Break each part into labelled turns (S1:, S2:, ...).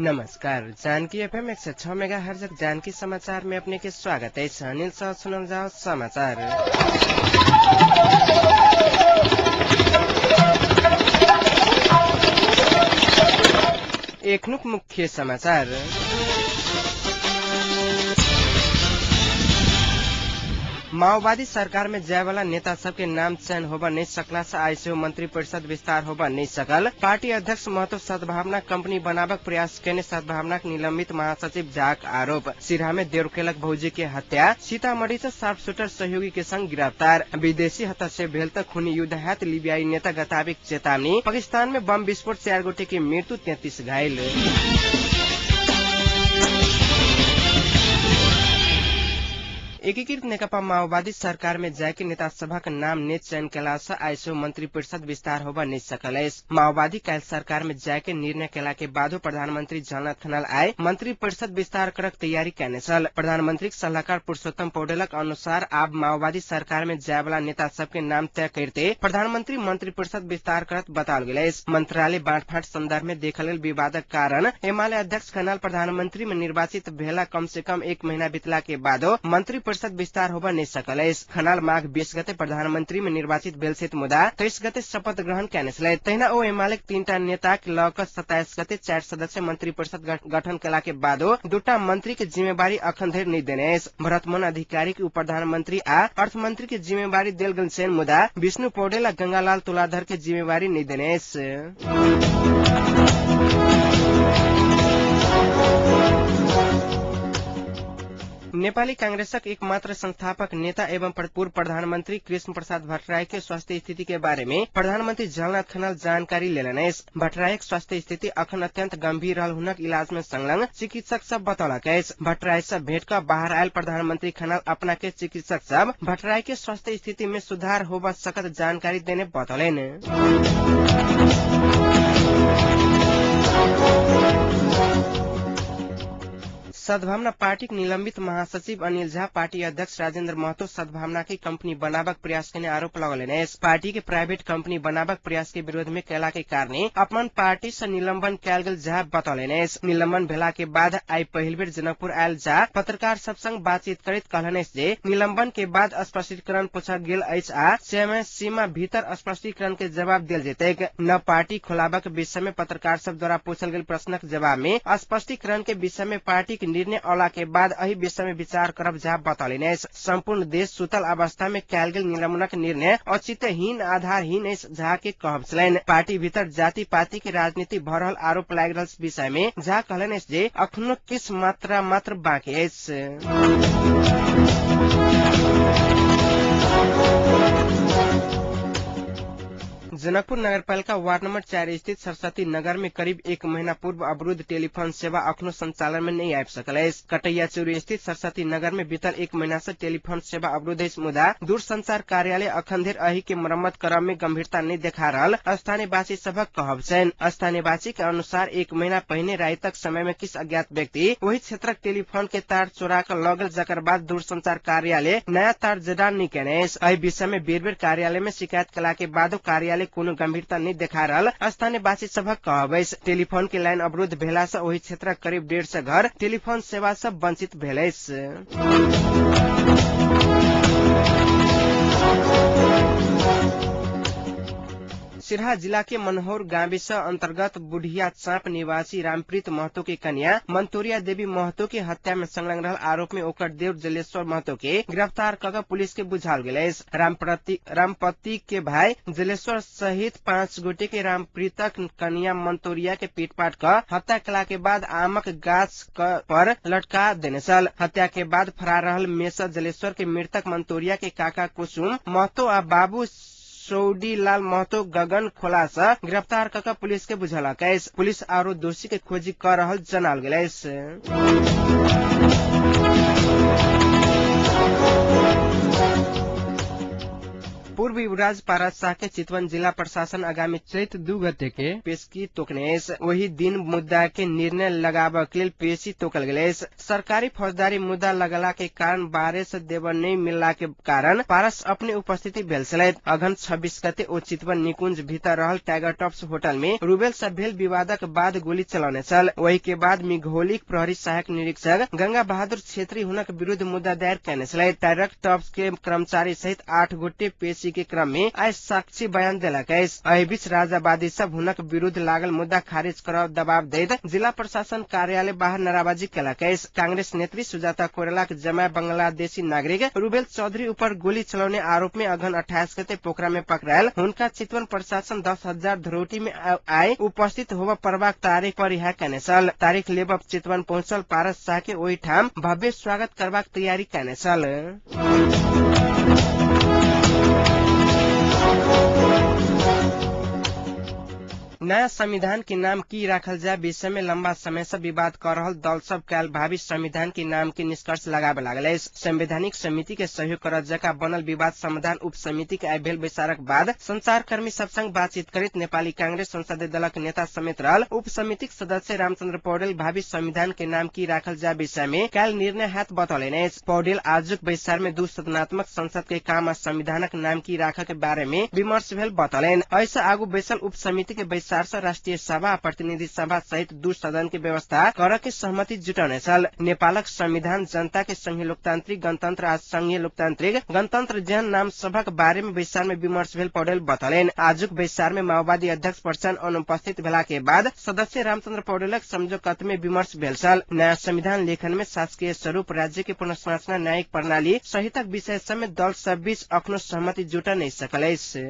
S1: नमस्कार, Janaki FM 106 megahertz Janaki समाचार में अपने के स्वागत है। अनिल सह सुनल जाओ समाचार। एखनुक मुख्य समाचार। माओवादी सरकार में जायवाला नेता सबके नाम चयन होबा नहीं सकला से आईसीयू मंत्री परिषद विस्तार होबा नहीं सकल। पार्टी अध्यक्ष महतो सद्भावना कंपनी बनाबक प्रयास केने सद्भावना निलंबित महासचिव झाक आरोप। सिरहा में देवकेलक भौजी के हत्या, सीतामढ़ी से शार्प शूटर सहयोगी के संग गिरफ्तार। विदेशी हस्तक्षेप भेल त खूनी युद्ध हैत लीबियाई नेता गताविक चेतावनी। पाकिस्तान में बम विस्फोट, 4 गोटे की मृत्यु, 33 घायल। एकीकृत नेकपा माओवादी सरकार में जायके नेता सभक नाम ने चयन केला से आईसीयू मंत्री परिषद विस्तार होबा नहीं सकल अछि। माओवादी काल्हि सरकार में जायके निर्णय केला के बादो प्रधानमंत्री झलनाथ खनाल आइ मंत्री परिषद विस्तार करक तैयारी केने छल। प्रधानमंत्री सलाहकार पुरुषोत्तम पौडेलक अनुसार आब माओवादी सरकार में जायवाला नेता सबके नाम तय करते प्रधानमंत्री मंत्री परिषद विस्तार करत बताओल गेल अछि। मंत्रालय बाँटफाँट संदर्भ में देखल गेल विवादक कारण एमाले अध्यक्ष खनाल प्रधानमंत्री में निर्वाचित भेला कम से कम 1 महीना बितला के बादो मंत्री परिषद विस्तार होबा नहीं सकल अछि। खनाल माघ 20 गते प्रधानमंत्री में निर्वाचित भेल छथि, मुदा 23 गते शपथ ग्रहण केने छलथि। तहिना ओ एमाले 3टा नेता के लऽ कऽ 27 गते 4 सदस्य मंत्री परिषद गठन केला के बादो 2टा मंत्री के जिम्मेवारी अखन धरि नहि देने अछि। भरतमोहन अधिकारी के उप प्रधानमंत्री आ अर्थमंत्री के जिम्मेवारी देल गेल छनि, मुदा विष्णु पौडेल आ गंगालाल तुलाधर के जिम्मेवारी नहि देने अछि। नेपाली कांग्रेसक एकमात्र संस्थापक नेता एवं पूर्व प्रधानमंत्री कृष्ण प्रसाद भट्टराई के स्वास्थ्य स्थिति के बारे में प्रधानमंत्री झलनाथ खनाल जानकारी लेलनि अछि। भट्टराईक स्वास्थ्य स्थिति अखन अत्यंत गंभीर रहल हुनक इलाज में संलग्न चिकित्सक सब बतौलक अछि। भट्टराई से भेंट क बाहर आयल प्रधानमंत्री खनाल अपना के चिकित्सक सब भट्टराई के स्वास्थ्य स्थिति में सुधार होबा सकत जानकारी देने बतौलनि। सद्भावना पार्टी के निलंबित महासचिव अनिल झा पार्टी अध्यक्ष राजेंद्र महतो सद्भावना की कंपनी बनाबक प्रयास केने आरोप लगौलनि अछि। पार्टी के प्राइवेट कंपनी बनाबक प्रयास के विरोध में केला के कारणे अपन पार्टी से निलंबन कयल गेल झा बतौलनि अछि। निलंबन भेला के बाद आइ पहिल बेर जनकपुर आयल झा पत्रकार सब संग बातचीत करैत कहलनि अछि जे निलंबन के बाद स्पष्टीकरण पूछल गेल अछि आ समय सीमा भीतर स्पष्टीकरण के जवाब देल जेतैक। नव पार्टी खोलाबक विषय में पत्रकार सब द्वारा पूछल गेल प्रश्नक जवाब में स्पष्टीकरण के विषय में पार्टी के निर्णय अला के बाद एहि विषय में विचार करब झा बतौलनि अछि। सम्पूर्ण देश सुतल अवस्था में कयल गेल निलंबनक निर्णय औचित्यहीन आधारहीन अछि झा के कहब छलनि। पार्टी भीतर जाति पाति के राजनीति भऽ रहल आरोप लागि रहल विषय में झा कहलनि अछि जे अखनो किछु मात्रा मात्र बाँकी अछि। जनकपुर नगरपालिका वार्ड नंबर 4 स्थित सरस्वती नगर में करीब 1 महीना पूर्व अवरुद्ध टेलीफोन सेवा अखनो संचालन में नहीं आबि सकल अछि। कटैया चौरी स्थित सरस्वती नगर में बीतल 1 महीना से टेलीफोन सेवा अवरुद्ध अछि, मुदा दूरसंचार कार्यालय अखन धरि एहि के मरम्मत करब में गंभीरता नहीं देखा रहल स्थानीयवासी सभक कहब छनि। स्थानीयवासी के अनुसार 1 महीना पहिने रातिक समय में किछु अज्ञात व्यक्ति ओहि क्षेत्रक टेलीफोन के तार चोरा कऽ लऽ गेल, जकर बाद दूरसंचार कार्यालय नया तार जडान नहीं केने अछि। एहि विषय में बेर बेर कार्यालय में शिकायत केला के बादो कार्यालय कोनो गंभीरता नहीं देखा रहल स्थानीयवासी सभक कहब अछि। टेलीफोन के लाइन अवरुद्ध भेला से ओहि क्षेत्रक करीब 150 घर टेलीफोन सेवा से वंचित भेल अछि। सिरहा जिला के मनहौर गाविस अंतर्गत बुढ़िया चाँप निवासी रामप्रीत महतो के कन्या मंतोरिया देवी महतो के हत्या में संलग्न रहल आरोप में ओकर देव जलेश्वर महतो के गिरफ्तार कऽ पुलिस के बुझाओल गेल अछि। रामपति के भाई जलेश्वर सहित 5 गोटे के रामप्रीतक कन्या मंतोरिया के पीटपाट कऽ हत्या केला के बाद आमक गाछ पर लटका देने छल। हत्या के बाद फरार रहल मेसर जलेश्वर के मृतक मंतोरिया के काका कुसुम महतो आ बाबू सौडी लाल महतो गगन खोला से गिरफ्तार कऽ पुलिस के बुझलक अछि। पुलिस आरो दोषी के खोजी कऽ रहल जनाओल गेल अछि। पूर्व युवराज पारस शाह के चितवन जिला प्रशासन आगामी चैत 2 गते के पेशकी तोकने अछि। ओही दिन मुद्दा के निर्णय लगाबऽ के लेल पेशी तोकल गेल अछि। सरकारी फौजदारी मुद्दा लगला के कारण बारे से देव नहीं मिलला के कारण पारस अपने उपस्थिति भेल छलथि। अघन 26 गते ओ चितवन निकुंज भीतर रहल टाइगर टॉप्स होटल में रुबेल से भेल विवादक बाद गोली चलौने छल। ओही के बाद मिघौलीक प्रहरी सहायक निरीक्षक गंगा बहादुर छेत्री हुनक विरूद्ध मुद्दा दायर केने छलथि। टाइगर टॉप्स के कर्मचारी सहित 8 गोटे पेशी के क्रम में आइ साक्षी बयान देलक अछि। एहि बीच राजावादी सब हुनक विरूद्ध लागल मुद्दा खारिज करब दबाव दैत जिला प्रशासन कार्यालय बाहर नाराबाजी केलक अछि। कांग्रेस नेत्री सुजाता कोइरालाक जमाय बांग्लादेशी नागरिक रुबेल चौधरी ऊपर गोली चलौने आरोप में अघन 28 गते पोखरा में पकड़ायल हुनका चितवन प्रशासन 10,000 धरोटी में आए उपस्थित होब परबाक तारीख पर रिहा केने छल। तारीख लेब चितवन पहुंचल पारस शाह के ओहि ठाम भव्य स्वागत करबाक तैयारी केने छल। नयाँ संविधान के नाम की राखल जाय विषय में लंबा समय से विवाद कर रहल दल सब काल्हि भावी संविधान के नाम के निष्कर्ष लगाबे लागल अछि। संवैधानिक समिति के सहयोग करत जका बनल विवाद समाधान उप समिति के आइ भेल बैसारक बाद संचारकर्मी सब संग बातचीत करैत नेपाली कांग्रेस संसदीय दलक नेता समेत रहल उप समितिक सदस्य रामचंद्र पौडेल भावी संविधान के नाम की राखल जाय विषय में काल्हि निर्णय हैत बतौलनि अछि। पौडेल आजुक बैसार में दू सदनात्मक संसद के काम आ संविधानक नाम की राखऽ के बारे में विमर्श भेल बतौलनि। एहिसँ आगू बैसल उप समिति के बैसार से राष्ट्रिय सभा प्रतिनिधि सभा सहित दू सदन के व्यवस्था कर के सहमति जुटौने छल। नेपालक संविधान जनता के संघीय लोकतांत्रिक गणतंत्र आ संघीय लोकतांत्रिक गणतंत्र जेहन नाम सभक बारे में बैसार में विमर्श भेल पौडेल बतौलनि। आजुक बैसार में माओवादी अध्यक्ष प्रचण्ड अनुपस्थित भेला के बाद सदस्य रामचंद्र पौडेलक संजोगत में विमर्श भेल छल। नयाँ संविधान लेखन में शासकीय स्वरूप, राज्य के पुनर्संरचना, न्यायिक प्रणाली सहितक विषय समेत दल सब बीच अखनो सहमति जुट नहीं सकल अछि।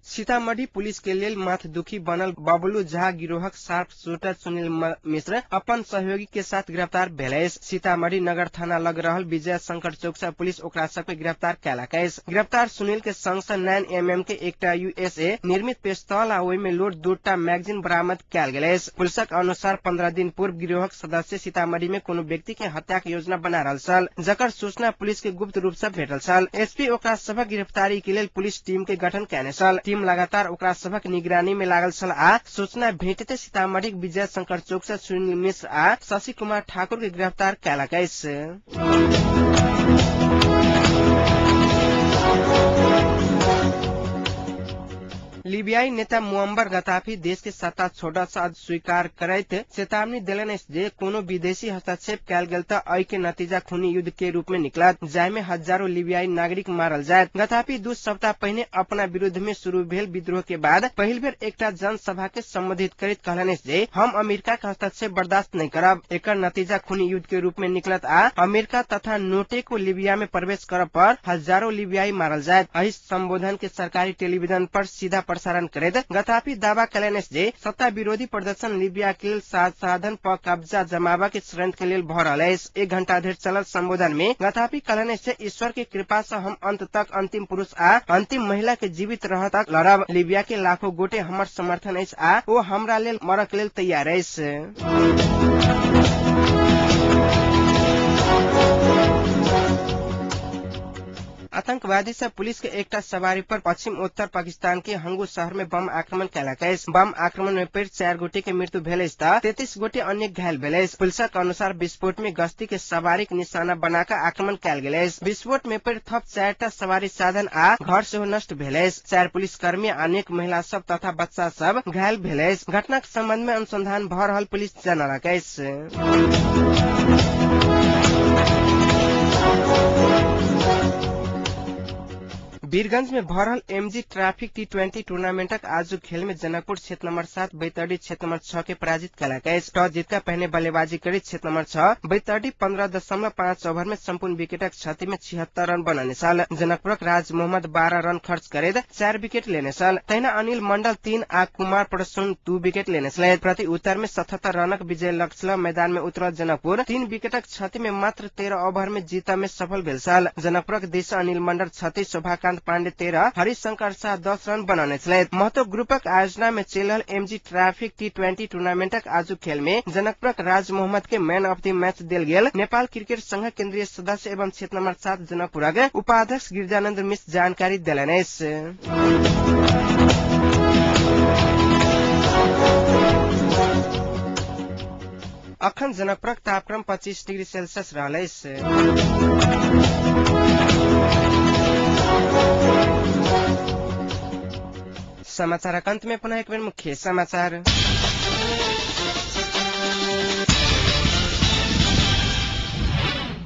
S1: सीतामढ़ी पुलिस के लेल माथदुखी बनल बबलू झा गिरोहक शार्प शूटर सुनील मिश्र अपन सहयोगी के साथ गिरफ्तार भेल अछि। सीतामढ़ी नगर थाना लग रहल विजय शंकर चौक से पुलिस ओकरा सबके गिरफ्तार केलक अछि। गिरफ्तार सुनील के संग से 9 mm के एकटा यूएसए निर्मित पिस्तौल आ ओहि में लोड 2टा मैगजीन बरामद कयल गेल अछि। पुलिसक अनुसार 15 दिन पूर्व गिरोहक सदस्य सीतामढ़ी में कोनो व्यक्ति के हत्या के योजना बना रहल छल, जकर सूचना पुलिस के गुप्त रूप से भेटल छल। एसपी ओकरा सबक गिरफ्तारी के लेल पुलिस टीम के गठन केने छल। टीम लगातार ओकरा सबक निगरानी में लागल छल आ सूचना भेटते सीतामढ़ी विजय शंकर चौक से सुनील मिश्र आ शशि कुमार ठाकुर के गिरफ्तार केलक अछि। लीबियाई नेता मुअम्मर गद्दाफी देश के सत्ता छोड़ऽ से स्वीकार करैत चेतावनी देलनि अछि जे कोनो विदेशी हस्तक्षेप कयल गेल तऽ एहि के नतीजा खूनी युद्ध के रूप में निकलत, जाहि में हजारों लीबियाई नागरिक मारल जायत। गद्दाफी 2 सप्ताह पहिने अपना विरुद्ध में शुरू भेल विद्रोह के बाद पहिल बेर एकटा जनसभा के संबोधित करैत कहलनि अछि जे हम अमेरिका के हस्तक्षेप बर्दाश्त नहीं करब, एकर नतीजा खूनी युद्ध के रूप में निकलत आ अमेरिका तथा नोटे को लीबिया में प्रवेश करब पर हजारों लीबियाई मारल जायत। एहि संबोधन के सरकारी टेलीविजन पर सीधा प्रसारण करैत गद्दाफी दावा कयलनि अछि जे सत्ता विरोधी प्रदर्शन लीबिया के लेल साधन पर कब्जा जमाबऽ के षड्यंत्र के लेल भऽ रहल अछि। 1 घंटा धरि चलल संबोधन में गद्दाफी कहलनि अछि जे ईश्वर के कृपा से हम अंत तक अंतिम पुरुष आ अंतिम महिला के जीवित रह तक लड़ब। लीबिया के लाखों गोटे हमर समर्थन अछि आ ओ हमरा लेल मरऽ के लेल तैयार अछि। आतंकवादी सब पुलिस के एकटा सवारी पर पश्चिम उत्तर पाकिस्तान के हंगू शहर में बम आक्रमण केलक अछि। बम आक्रमण में पड़ि 4 गोटे के मृत्यु भेल अछि तऽ 33 गोटे अन्य घायल भेल अछि। पुलिसक अनुसार विस्फोट में गश्ती के सवारी के निशाना बना कऽ आक्रमण कयल गेल अछि। विस्फोट में पड़ि थप 4टा सवारी साधन आ घर सेहो नष्ट भेल अछि। 4 पुलिसकर्मी आ अनेक महिला सब तथा बच्चा सब घायल भेल अछि। घटनाक संबंध में अनुसंधान भऽ रहल पुलिस जनलक अछि। वीरगंज में भरल एमजी ट्रैफिक T20 टूर्नामेंटक आजुक खेल में जनकपुर क्षेत्र नंबर 7 बैतडी क्षेत्र नंबर 6 के पराजित केलक अछि। टॉस जीतकर पहिने बल्लेबाजी करैत क्षेत्र नंबर 6 बैतडी 15.5 ओवर में संपूर्ण विकेटक क्षति में 76 रन बनौने छल। जनकपुरक राज मोहम्मद 12 रन खर्च करैत 4 विकेट लेने छल। तहिना अनिल मंडल 3 आ कुमार प्रसून 2 विकेट लेने छल। प्रति उत्तर में 77 रनक विजय लक्ष्य मैदान में उतरल जनकपुर 3 विकेटक क्षति में मात्र 13 ओवर में जीत में सफल भेल छल। जनकपुरक दिस अनिल मंडल 36, शोभाकांत चन्द पाण्डे 13, हरिशंकर शाह 10 रन बनौने छलथि। महतो ग्रुपक आयोजना में चलि रहल एमजी ट्रैफिक टी20 टूर्नामेंटक आजुक खेल में जनकपुरक राज मोहम्मद के मैन ऑफ the match देल गेल। नेपाल क्रिकेट संघ केन्द्रीय सदस्य एवं क्षेत्र नम्बर 7 जनकपुरक उपाध्यक्ष गिरिजानन्द मिश्र जानकारी देलनि अछि। अखन जनकपुरक तापक्रम 25 डिग्री सेल्सियस रहल अछि। समाचारक अंत में पुनः एक बेर मुख्य समाचार।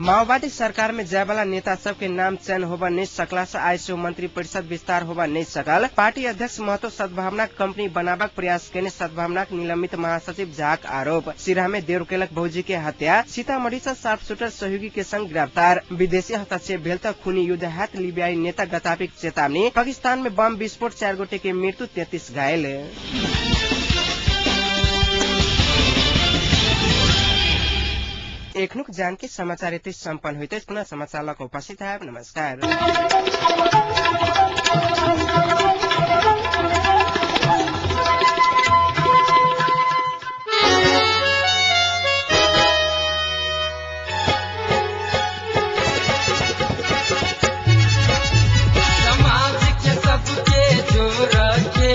S1: माओवादी सरकार में जायवाला नेता सबके नाम चयन होबा नहीं सकला से आइ मंत्री परिषद विस्तार होबा नहीं सकल। पार्टी अध्यक्ष महतो सद्भावना कंपनी बनाबाक प्रयास केने सद्भावनाक निलंबित महासचिव झाक आरोप। सिराहा में देउरकेलक भौजी के हत्या, सीतामढ़ी से शार्प शूटर सहयोगी के संग गिरफ्तार। विदेशी हस्तक्षेप भेल त खूनी युद्ध हैत लीबियाई नेता गतापिक चेतावनी। पाकिस्तान में बम विस्फोट, 4 गोटे के मृत्यु, 33 घायल। एखनुक जानकी समाचार यति सम्पन्न होइत अछि। पुनः समाचार लग उपस्थित है। नमस्कार।
S2: समाज के सबके जोड़ के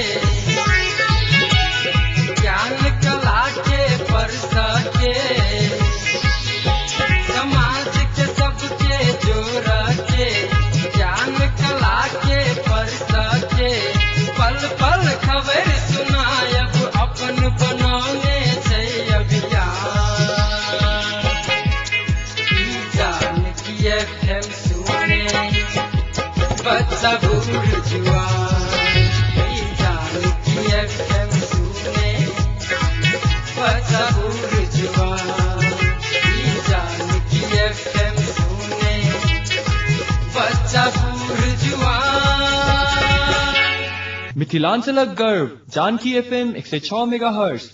S2: ज्ञान कला के परस के, समाज के सबके जोड़ के ज्ञान कला के परस के, पल पल खबर सुनायब अपन बनौने छै अभियान। जानकी एफएम सुने बच्चा बूढ़ जुआन, जानकी एफएम सुने बच्चा बूढ़ जुआन, जानकी एफएम सुने बच्चा बूढ़ जुआन।
S3: मिथिलांचलक गर्व जानकी एफएम 106 मेगाहर्ट्ज।